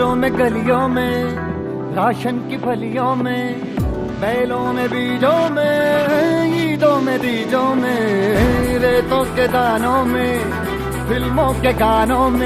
नालों में, गलियों में, राशन की फलियों में, बैलों में, बीजों में, ईदों में, दीजों में, रेतों के दानों में, फिल्मों के गानों में।